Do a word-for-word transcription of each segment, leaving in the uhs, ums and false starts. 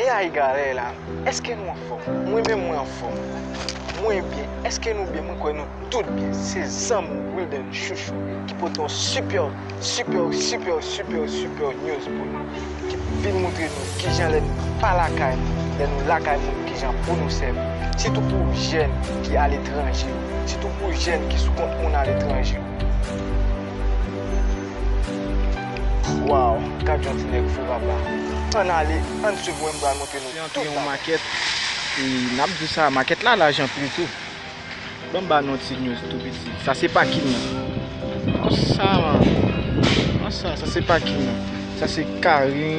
E ay galè la, èske nou anfòm? Mwen menm mwen anfòm. Mwen byen, èske nou byen? Mwen kwè nou tout byen. Se zanmi w Wilden Chouchou ki pote yon sipè, sipè, sipè, sipè, sipè news pou nou. Ki vin montre nou kijan lè nou pa lakay nou, lè nou lakay moun, kijan pou nou sèvi. Sitou pou jèn ki aletranje. Sitou pou jèn ki sou kont moun aletranje. Waw, gad yon ti nèg fou papa. Ann ale, ann swiv mwen, m pral montre nou tout bagay. Se antre yon makèt, e n ap di sa, makèt la laj anpil tou. Ban m ba nou yon ti news tou piti. Sa se pakin nan. An sa, man. An sa, sa se pakin nan. Sa se kari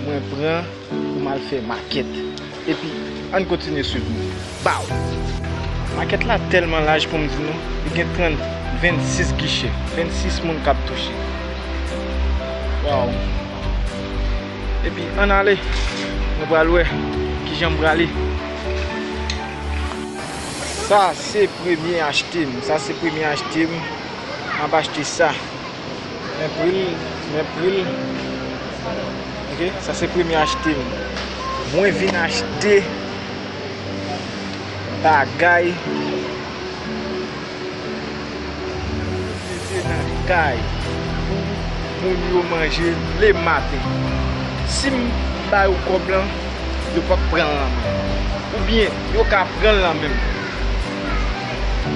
mwen pran pou m al fè makèt. Epi, ann kontinye swiv nou. Baw! Makèt la tèlman laj pou m di nou, li gen trant, vennsis gichè, vennsis moun k ap touche. Waw! Epi, ann ale, nou pral wè kijan m prale. Sa se premye achte m, sa se premye achte m, m ap achte sa. Men pri l, men pri l. Ok, sa se premye achte m. Mwen vin achte bagay pou mete nan kay pou moun yo manje lematen. Si m ba yo kòb lan, yo p ap pran l nan men m. Oubyen, yo ka pran l nan men m.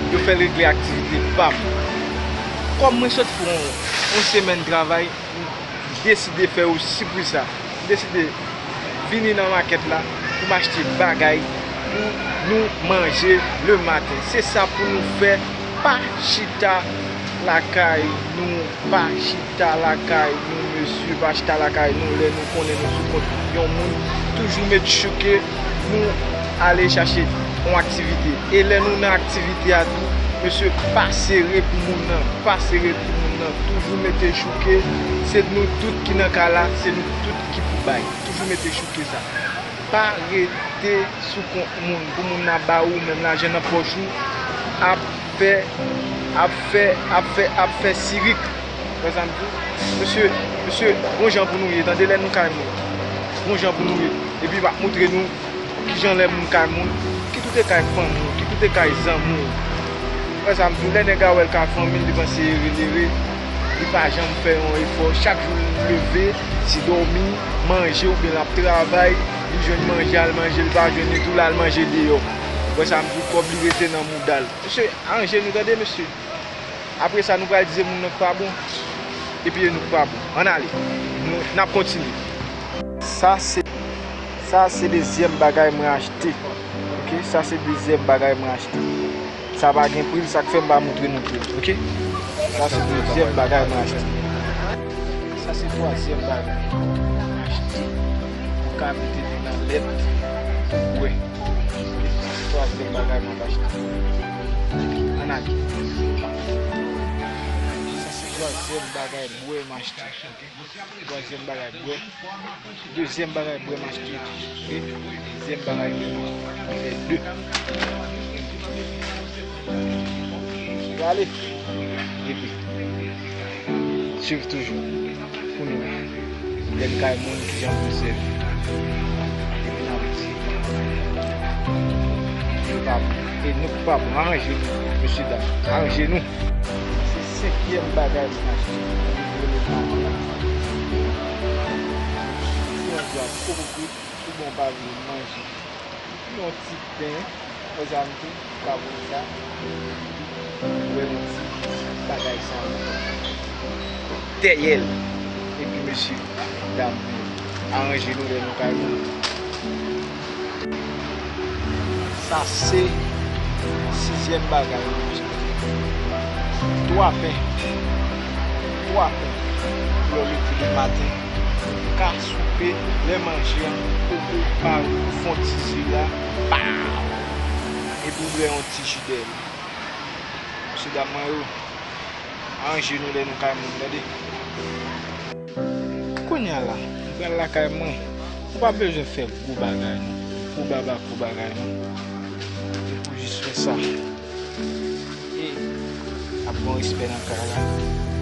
Yo fè l regle aktivite pa m. Kòm mwen sot fè yon, yon semèn travay, m deside fè yo sipriz sa. M deside vini nan makèt la pou m achte bagay pou nou manje lematen. Se sa pou nou fè, pa chita lakay nou, pa chita lakay nou, mesye, pa chita lakay nou, lè nou konnen nou sou kont yon moun, toujou met chouke, nou ale chache yon aktivite. E lè nou nan aktivite a tou, mesye, pa sere pou moun nan, pa sere pou moun nan, toujou mete chouke, se nou tout ki nan kay la, se nou tout ki pou bay. Toujou mete chouke sa. Pa rete sou kont moun, pou moun nan ba ou menm lajan nan pòch ou, ap fè, ap fè, ap fè, ap fè sirik. Wè sa m di w? Mesye, mesye, gon jan pou nou ye, tande, lè nou kay moun. Gon jan pou nou ye. Epi m ap montre nou kijan lè moun kay moun, kit ou te kay fanmi w, kit ou te kay zanmi w. Wè sa m di w, lè nèg a wè l kay fanmi l, li panse ere l ere, li pa janm fè yon efò. Chak jou l leve, se dòmi, manje, oubyen l ap travay, li jwenn manje, al manje, li pa jwenn, li tou l al manje deyò. Wè sa m di w, kòb li rete nan mouda l. Mesye, aranje nou, tande, mesye. Apre sa, nou pral di se moun nan k pa bon, epi e nou k pa bon. Ann ale. Nou, n ap kontinye. Sa se, sa se dezyèm bagay mwen achte. Ok, sa se dezyèm bagay mwen achte. Sa pa gen pri l, sa k fè m pa montre nou pri l. Ok? Sa se dezyèm bagay mwen achte. Sa se twazyèm bagay mwen achte. Ou ka mete li nan lèt pou bwè. Ok? Sa se twazyèm bagay mwen achte. Ann ale. Sa se twazyèm bagay bwè m achte. Ok? Twazyèm bagay bwè. Dezyèm bagay bwè m achte. Ok? Dezyèm bagay bwè m achte. Fè de. Prale. Epi, swiv toujou. Pou nou, lè n kay moun, kijan pou n sèvi. Epi n ap di, nou pa bon. E nou k pa bon. Aranje nou, mesye dam. Aranje nou. Se senkyèm bagay mwen achte. Li rele manje. Se yon dwa poko kwit, ou bon pa vle manje. Yon ti pen, mezanmi, tou, ka voye sa. Wè yon ti bagay sa. Tèyèl. Epi, mesye, dam, aranje nou lè nou kay moun. Sa se sizyèm bagay. Twa pen. Twa pen. Pou lè w leve le maten, ou ka soupe, lè manje an poko pare, ou fè yon ti ze la, paw! Epi w bwè yon ti ji dèyè l. Mesye dam mwen yo, aranje nou lè nou kay moun, tande. Kounye a la, m pral lakay mwen. Ou pa bezwen fè gwo bagay, non. Gwo baba, gwo bagay, non. Ou jis fè sa. E ap gen respè nan kay la.